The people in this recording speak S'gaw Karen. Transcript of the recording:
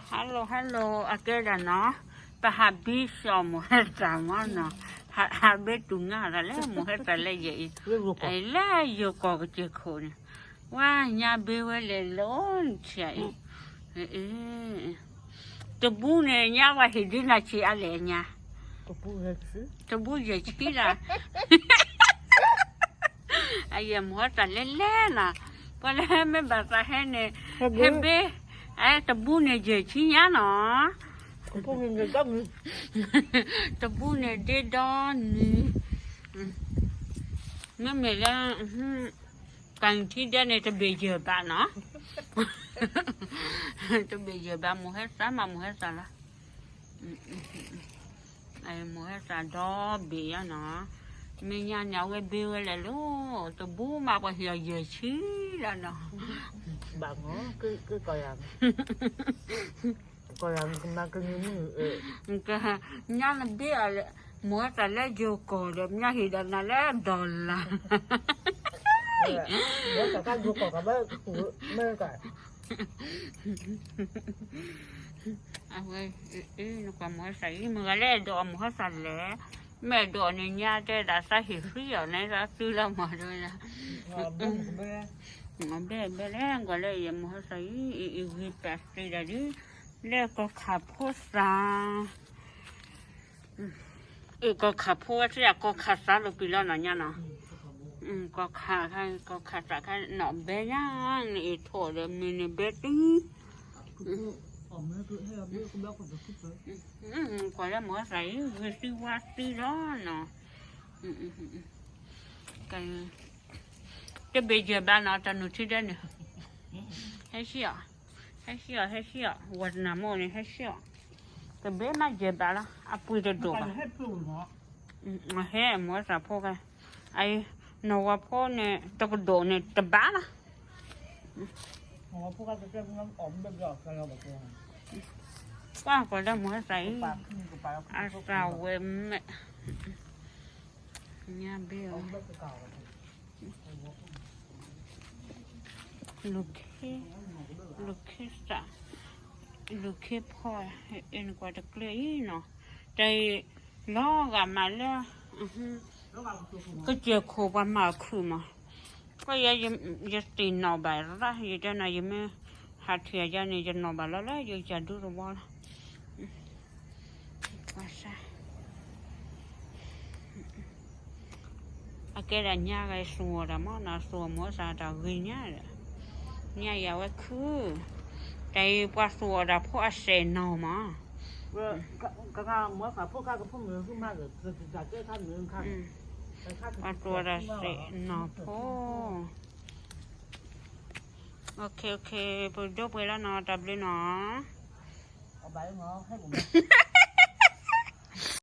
Hello hello အကဲဒၣ်နီၤ, ပဟးဘ့ၣ်ဆှီမိၢ်ဟဲသးမးနီၤ, ဟးဘ့ၣ်တူၢ်ငါတၢ်လၢမိၢ်ဟဲသးလၢယဲအံၤ, လၢယိၤကီၢ်ကစၢၢ်ခိၣ်န့ၣ်, ဝါညါဘ့ၣ်ဝဲလဲၤလီၤဆံးအံၤ, တဘူန့ၣ် ညါဝဲဟ့ၣ်ဒ့နၤဆံးအါလဲၣ်ညါ, တဘူယဲၢ်ဆံလၢ အယဲၢ်မိၢ်ဟဲသးလဲၤလဲၤနီၤ, ပှၤလၢမ့ၢ်ဘၣ်သးဟဲန့ၣ်, ဟဲဘ့ၣ်, တဘူန့ၣ်ယဲၢ်ဆံညါနီၤ, တဘူန့ၣ်ဒ့ဒီနံၤ, မ့မ့ၢ်လၢ ကၣ်ထံဒဲန့ၣ် တဘ့ၣ်ယဲၢ်ဘးနီၤ, တဘ့ၣ်ယဲၢ်ဘး မိၢ်ဟဲသးမး မိၢ်ဟဲသးလီၤ, မိၢ်ဟဲသးဒီဘ့ၣ်ယါနီၤ, မ့ၢ်ညါန့ၣ် အဝဲဘ့ၣ်ဝဲလဲၤလီၤ, တဘူမး ပှၤဟ့ၣ်အီၤယဲၢ်ဆံလီၤနီၤ, ဘၣ်မး, ကီၢ်ယၤ ကမၤကမံၤမုၢ်, ညါနဘ့ၣ်အီၤလဲၣ်, မိၢ်ဟဲသးလၢယိၤကီၢ်ဒီး မ့ၢ်ဟ့ၣ်ဒီးနၤလၢ dollar, အဝဲ, နကွၢ်မိၢ်ဟဲသးအံၤ မ့ၢ်ဂၤလၢအဲၣ်ဒိးအီၤမိၢ်ဟဲသးလဲၣ်, မ့ၢ်အဲၣ်ဒိးအီၤန့ၣ် ညါတဲဒၣ်သးဟ့ၣ်ဃံအီၤန့ၣ် သးသုလၢမၤဒ်ဝဲဒၣ်, ဘဲဘဲလဲၣ် ကွၢ်လၢယမိၢ်ဟဲသးအံၤ အံၤဂံၢ်ပာ်သ့ဒၣ်ဒုး, လၢကီၢ်ခၣ်ဖိသၣ် အ့ၣ် ကီၢ်ခၣ်ဖိဝဲသ့ၣ် ကီၢ်ခၣ်သးလိာ်ပံာ်လီၤနီၤညါနီၤ, ကီၢ်ခၣ်, ကီၢ်ခၣ်သးခါနီၤ ဘဲညါန့ၣ် အ့ၣ်ထီၣ်ဒီးမ့ၢ်န့ၣ်ဘဲတံၢ်, ကွၢ်လၢမိၢ်ဟဲသးအံၤ ဂ့ၤသံဝါသံလီၤနီၤ, တဘ့ၣ်ယဲၢ်ဘးနီၤ တနုာ်ထံဒဲန့ၣ်, ဟဲဆံအီၤ, ဟဲဆံအီၤ ဟဲဆံအီၤ ဝဲတနၤမိၢ်န့ၣ် ဟဲဆံအီၤ, တဘ့ၣ်မးယဲၢ်ဘးလီၤ အပှ့ၤတဒိၣ်ဘၣ်, ဟဲမိၢ်သးဖိခဲ, အံၤ နီၢ်ဝါဖိန့ၣ် တကဒိၣ်န့ၣ် တဘးလီၤ, ကွၢ်ကွၢ်လၢမိၢ်ဟဲသးအံၤ, အသးဝဲမဲာ်, ညါဘ့ၣ်အီၤ, လူၤခ့, လူၤခ့သး, လူၤခ့ဖီ, အ့ၣ် နကွၢ်တကျဲအံၤနီၤ, တၢ်အံၤ လီၤဂာ်မးလၢ ကစၢၢ်ခိၣ်ပှၤမၤခုၣ်မး, ကွၢ်ယဲ ယသ့ၣ်နီၣ်ဘၣ်ရၣ် ယတဲနၤ ယမ့ၢ်ဟးထံၣ်အယါန့ၣ် ယနီၣ်ဘၣ်လီၤလၢယကစၢ်ဒူတဝီလီၤ, အကဲဒၣ်ညါဂ့ၤသူၣ်အီၤတၢ်မးနီၤ သူၣ်အီၤမိၢ်သးတၢ်ဂ့ၤညါဒီး, ညါယၤဝဲခု, တၢ်အံၤပှၤသူၣ်အီၤတၢ်ဖိအစဲးနီၤမး, ပှၤသူၣ်အီၤတၢ်စဲးနီၤဖိ, OK OK ပဒိပှဲၤလီၤနီၤ တၢ်ဘျုးနီၤ.